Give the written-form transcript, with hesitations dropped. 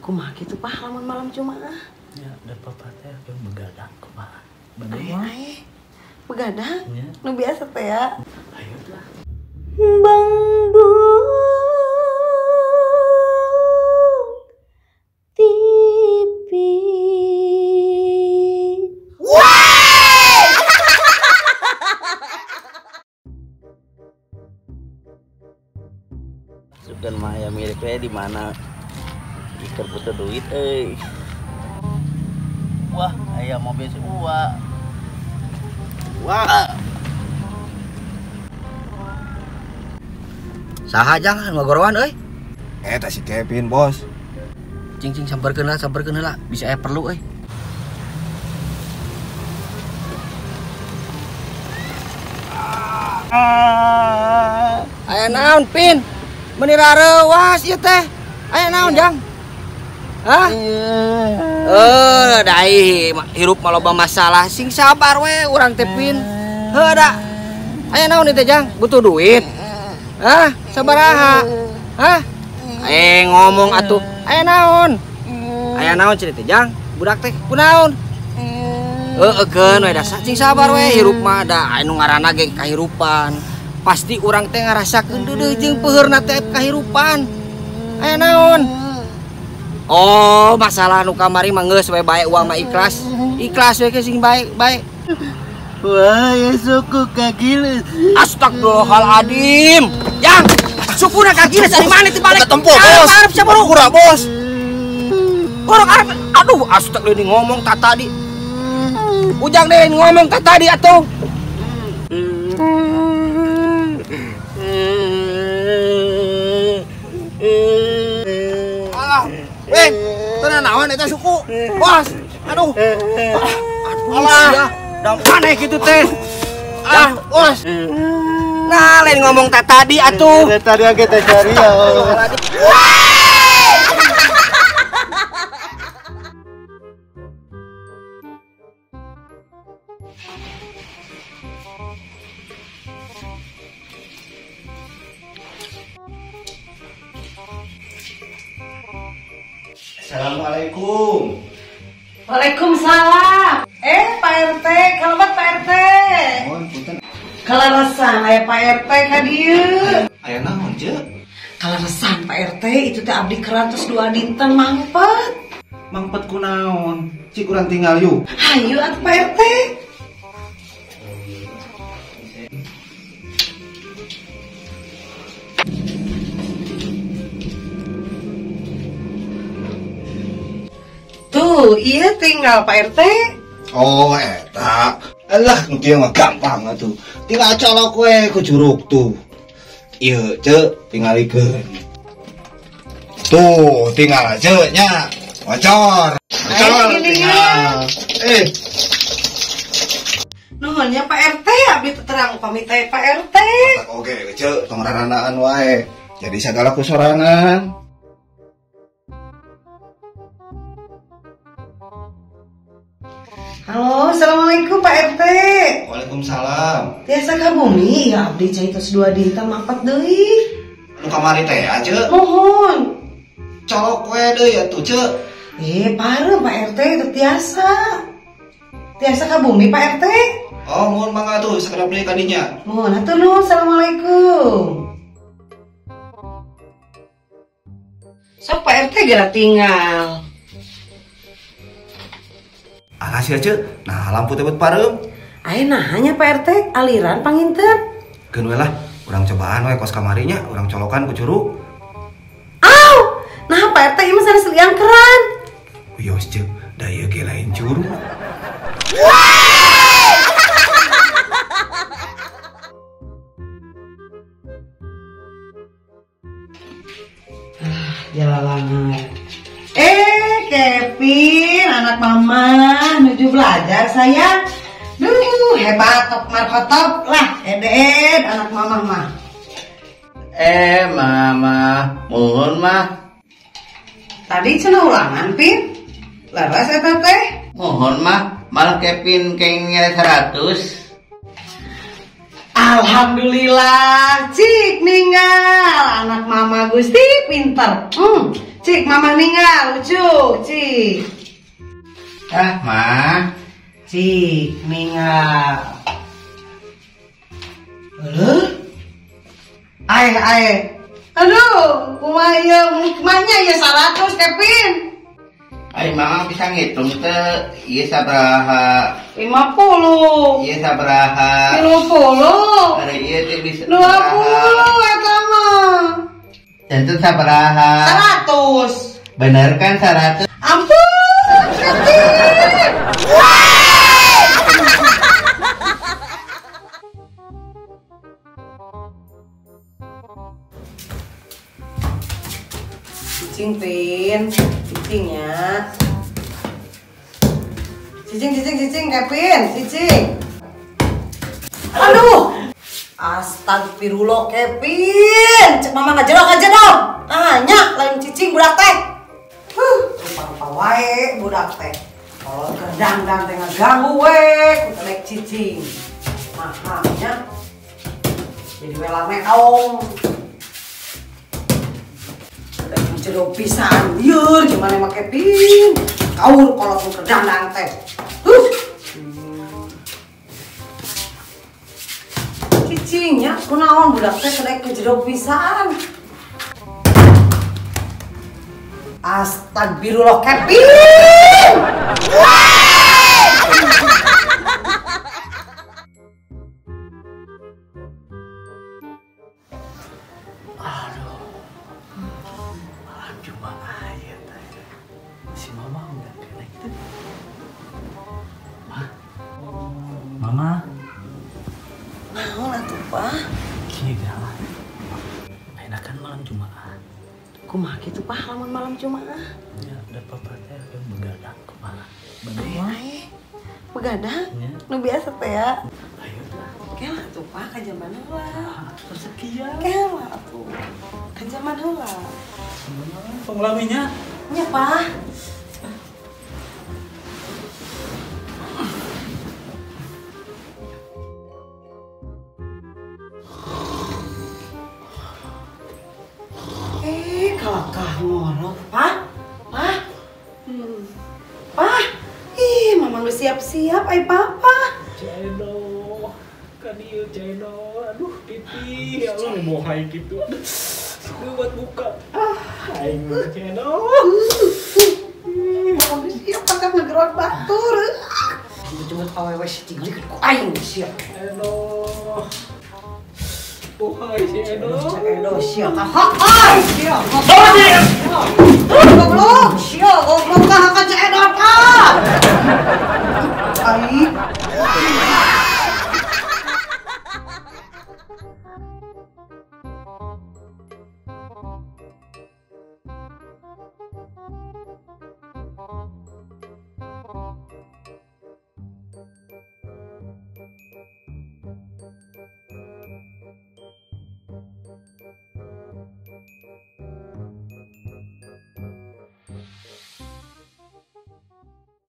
Kumaha kitu Pak lamun malam Jumaah? Ya, da papa teh begadang kumaha. Ae, begadang? Ya. Nu biasa teh ya. Ayo lah. Bang Bu TV. Sugan mah ya miripnya di mana? Iker butuh duit euy. Wah, aya mobil si Uwa. Wah. Saha jang ngagorowan euy? Eta si Kevin, Bos. Cing-cing samperkeun heula, bisa aya perlu euy. Aya naon, Pin? Meuni rareuwas ieu teh. Aya naon, Jang? Hah? Dai hirup mah loba masalah, sing sabar we urang teh Pin. Heuh da. Aya naon ieu teh, Jang? Butuh duit. Hah? Sabaraha? Hah? Ngomong atuh. Aya naon? Aya naon cenah teh, Jang? Budak teh kunaon? Heueuh keun we da sing sabar we hirup mah da anu ngaranna ge kahirupan. Pasti urang teh ngarasakeun deudeuh jeung peuheurna teh kahirupan. Aya naon? Oh, masalah nu kamari mah geus we bae uang mah ikhlas. Ikhlas we sing bae bae. Wah, ya suku kagileus. Astagfirullahaladzim. Yang sukuna kagileus ari mana teh balik? Tempo, Bos. Arep sia buru. Kurang, Bos. Kurang arep. Aduh, astagfirullah ini ngomong tak tadi. Ujang deh ngomong tak tadi atuh. Alah, weh, teu naon eta suku. Bos, aduh. Aduh, alah. Dam aneh gitu teh. Ah, bos. Nah, lain ngomong tak tadi atuh. Tadi kita cari ya. Assalamualaikum. Waalaikumsalam. Pak RT, kalabat Pak RT. Mohon punten. Kalaresan aya Pak RT ka dieu. Aya naon, Ceu? Kalaresan Pak RT, itu teh abdi kerantos 2 dinten mangpet. Mangpet kunaon? Cik urang tinggal yuk. Hayu atuh Pak RT. Tuh, iya tinggal Pak RT. Oh, eta. Alah, nu kieu mah gampang atuh. Tinggal colok we ku curug tuh. Ieu, Ceu, tingalikeun. Tuh, tinggal Ceu nya. Bocor. Bocor tinggal. Nuhun nya Pak RT, abdi terang pamit teh Pak RT. Oke, Ceu, tong rarandaan wae. Jadi sagala ku sorangan. Halo, assalamualaikum Pak RT. Waalaikumsalam. Tiasa ka bumi, ya abdi cai tos 2 dinten mangpat deui. Nu kamari teh aja. Mohon. Colok we deui atuh, Ceu. Pareuh Pak RT teu tiasa. Tiasa ka bumi Pak RT. Oh, mohon mangga atuh sakedap deui ka dinya. Mohon atuh nuhun, assalamualaikum. Sok Pak RT geura tinggal. Alas ya, Ceu. Nah, lampu teh buat pareum. Aya nahanya Pak RT, aliran panginten. Keun we lah, urang cobaan we kos kamarinya, urang colokan ku curug. Aw, nah Pak RT ieu mah sanes liang keran. Wios, Ceu, da ieu ge lain curug. Ah, jalalangan. Kevin, anak mama menuju belajar sayang. Duh, hebat top markotop lah, ed anak mama mah. Mama, mohon mah. Tadi cenah ulangan, Pin. Leres eta teh. Mohon mah, malah Kevin kayaknya 100. Alhamdulillah, cik ninggal anak mama Gusti pinter. Cik, mama ninggal, lucu, cik. Ah, mah. Cik, ninggal. Aduh. Ae, ae. Aduh, kumaha ieu nikmahnya ya 100 Kevin. Ai mama bisa ngitung teu ieu sabaraha? 50. Ieu sabaraha? 30. Ari ieu teh bisa 20 eta mah. Tentu sabaraha? 100. Bener kan 100? Ampun, Kevin. Cicing, Pin. Cicing ya. Cicing, cicing, cicing, Kevin. Cicing. Aduh. Astagfirullah, Kevin. Cek mama ngajedok aja dong. Nanya lain cicing budak teh. Rupa-rupa wae budak teh. Kalau kerdangdang teh ngaganggu we, ku telek cicing. Mahalnya. Jadi we lame aong. Jeruk pisan, liur gimana mah Kevin? Kaur kalau tuh kerdangdang teh. Cicingnya, kunaon budak teh kedek ke jeruk pisan. Astagfirullah Kevin. Cuma aja tadi si mama udah kena gitu. Ma, mama mau lah tuh pak. Gila, enakan malam Jumat. Kumaha gitu pak, lamun malam Jumat? Ya, udah papa teh yang begadang kumaha. Begadang? Begadang? Ya. Nu biasa teh ya. Ayo lah. Kela tuh pak, ka zaman heula. Sekian. Kela tuh, ka zaman heula. Penglaminya? Nya pak. Kalakah ngorok pak, pak, pak. Ih, mama nggak siap-siap, ay papa. Ceno, kan iya ceno, aduh pipi, ya Allah bohai gitu, aduh. Buat buka, ah, aing ceno. Mama nggak siap, kakak ngegerot batur. Cuma awewe si tinggal ku aing siap. Ceno. Bohai si Edo. Edo siap. Hai siap. Goblok siap.